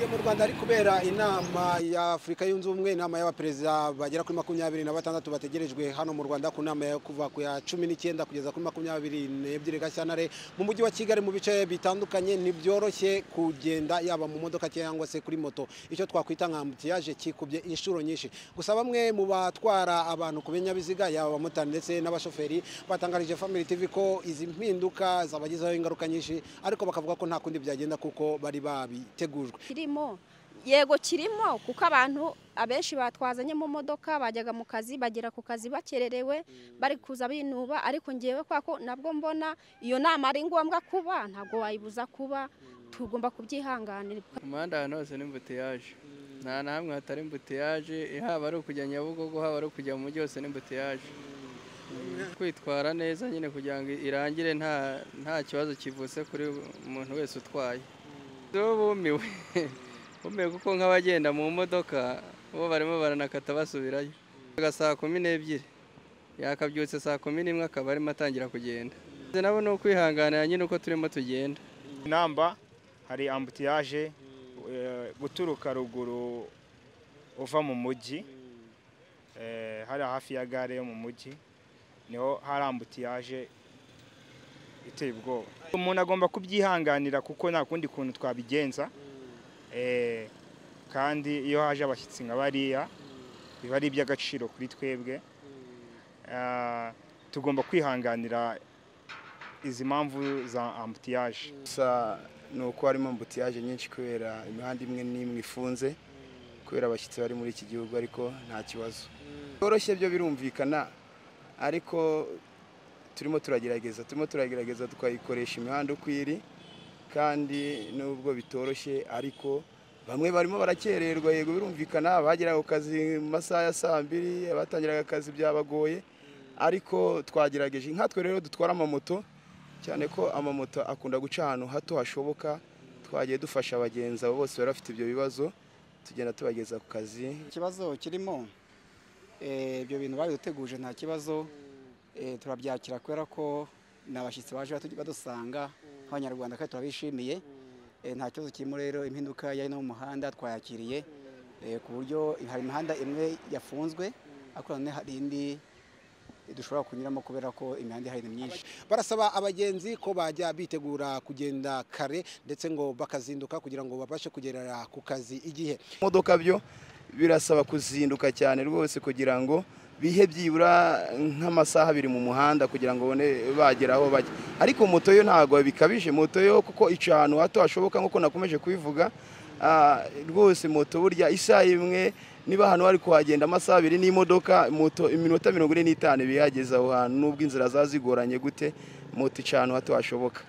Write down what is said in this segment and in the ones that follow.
Mu gihe mu Rwanda ari kubera inama ya Afurika Yunze Ubumwe, inama y'abaperezida bagera kuri 26 bategerejwe hano mu Rwanda ku nama yo kuva ku ya 19 kugeza kuri 22 Gashyantare mu mujyi wa Kigali mu bice bitandukanye, ntibyoroshye kugenda yaba mu modoka cyangwa se kuri moto. Icyo twakwita nka embouteillage kikubye inshuro nyinshi. Gusa bamwe mu batwara abantu ku binyabiziga, yaba abamotari ndetse n'abashoferi, batangarije Family TV ko izi mpinduka zabagizeho ingaruka nyinshi, ariko bakavuga ko nta kundi byagenda kuko bari babitegujwe. Kirimo, yego kirimo, kuko abantu abenshi batwazanye mu modoka bajyaga mu kazi, bagera ku kazi bakererewe, bari kuza binuba. Ariko ngewe kwako nabwo mbona iyo nama ari ngombwa kuba, ntabwo wayibuza kuba, tugomba kubyihanganira. Umuhanda ahantu hose ni embouteillage, nta na hamwe hatari embouteillage, haba ari ukujya Nyabugogo, haba ari ukujya mu mujyi, hose ni embouteillage. Kwitwara neza nyine kugira ngo irangire nta kibazo kivutse kuri umuntu wese utwaye. Bumiwe bumiwe kuko nk'abagenda mu modoka bo barimo baranakata basubirayo. Saa 12 yakabyutse, saa 11 akaba arimo atangira kugenda. Nabo ni ukwihanganira nyine uko turimo tugenda. Namba hari embouteillage guturuka ruguru uva mu mujyi, hari hafi ya gare yo mu mujyi, niho hari embouteillage iteye ubwoba. Umuntu agomba kubyihanganira kuko nta kundi kuntu twabigenza, kandi iyo haje abashyitsi nka bariya biba ari iby'agaciro kuri twebwe. Tugomba kwihanganira izi mpamvu za embouteillage. Gusa ni uko harimo embouteillage nyinshi kubera imihanda imwe n'imwe ifunze kubera abashyitsi bari muri iki gihugu, ariko nta kibazo. Byoroshye byo birumvikana, ariko turimo turagerageza tukayikoresha imihanda uko iri, kandi nubwo bitoroshye ariko bamwe barimo barakererwa. Yego birumvikana, abageraga ku kazi mu masaha ya saa 2, abatangiraga akazi byabagoye, ariko twagerageje. Nkatwe rero dutwara amamoto, cyane ko amamoto akunda guca ahantu hato hashoboka, twagiye dufasha abagenzi abo bose bari bafite ibyo bibazo, tugenda tubageza ku kazi. Ikibazo kirimo, ibyo bintu babiduteguje nta kibazo, turabyakira kubera ko ni abashyitsi baje badusanga nk'Abanyarwanda kandi turabishimiye. Nta kibazo kirimo rero, impinduka yari no mu muhanda twayakiriye, ku buryo hari imihanda imwe yafunzwe ariko nanone hari indi dushobora kunyuramo kubera ko imihanda ihari ni myinshi. Barasaba abagenzi ko bajya bitegura kugenda kare ndetse ngo bakazinduka kugira ngo babashe kugerera ku kazi igihe. Imodoka byo birasaba kuzinduka cyane rwose kugira ngo bihe byibura nk'amasaha 2 mu muhanda kugira ngo bone bagera aho bajya. Ariko moto yo ntago bikabije, moto yo kuko ica ahantu hato hashoboka nkuko nakomeje kubivuga. Rwose moto burya isaha imwe niba hano hari kuhagenda amasaha 2 n'imodoka, moto iminota 45 bihageze aho hantu, nubwo inzira zazigoranye gute, moto ica ahantu hato hashoboka.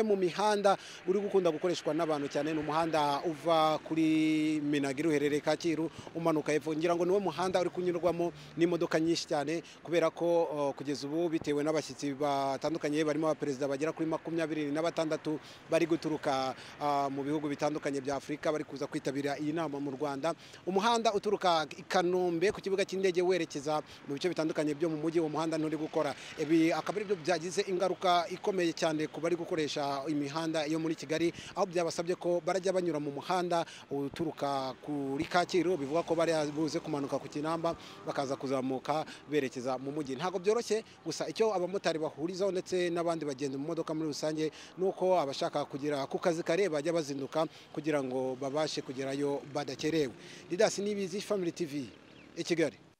Mu mihanda uri gukunda gukoreshwa n'abantu cyane ni umuhanda uva kuri Minagiri uherereye Kacyiru umanuka hepfo. Ngira ngo niwo muhanda uri kunyurwamo n'imodoka nyinshi cyane kubera ko kugeza ubu bitewe n'abashyitsi batandukanye barimo abaperezida bagera kuri 26 bari guturuka mu bihugu bitandukanye bya Afurika bari kuza kwitabira iyi nama mu Rwanda. Umuhanda uturuka i Kanombe ku kibuga cy'indege werekeza mu bice bitandukanye byo mu mujyi, uwo muhanda nturi gukora. Ibi akaba ari byo byagize ingaruka ikomeye cyane ku bari gukoresha imihanda yo muri Kigali, aho byabasabye ko barajya banyura mu muhanda uturuka kuri Kacyiru, bivuga ko bari buze kumanuka ku Kinamba bakaza kuzamuka berekeza mu mujyi. Ntabwo byoroshye, gusa icyo abamotari bahurizaho ndetse n'abandi bagenda mu modoka muri rusange nuko abashaka kugera ku kazi kare bajya bazinduka kugira ngo babashe kugerayo badakerewe. Didas Nibizi, Family TV, i Kigali.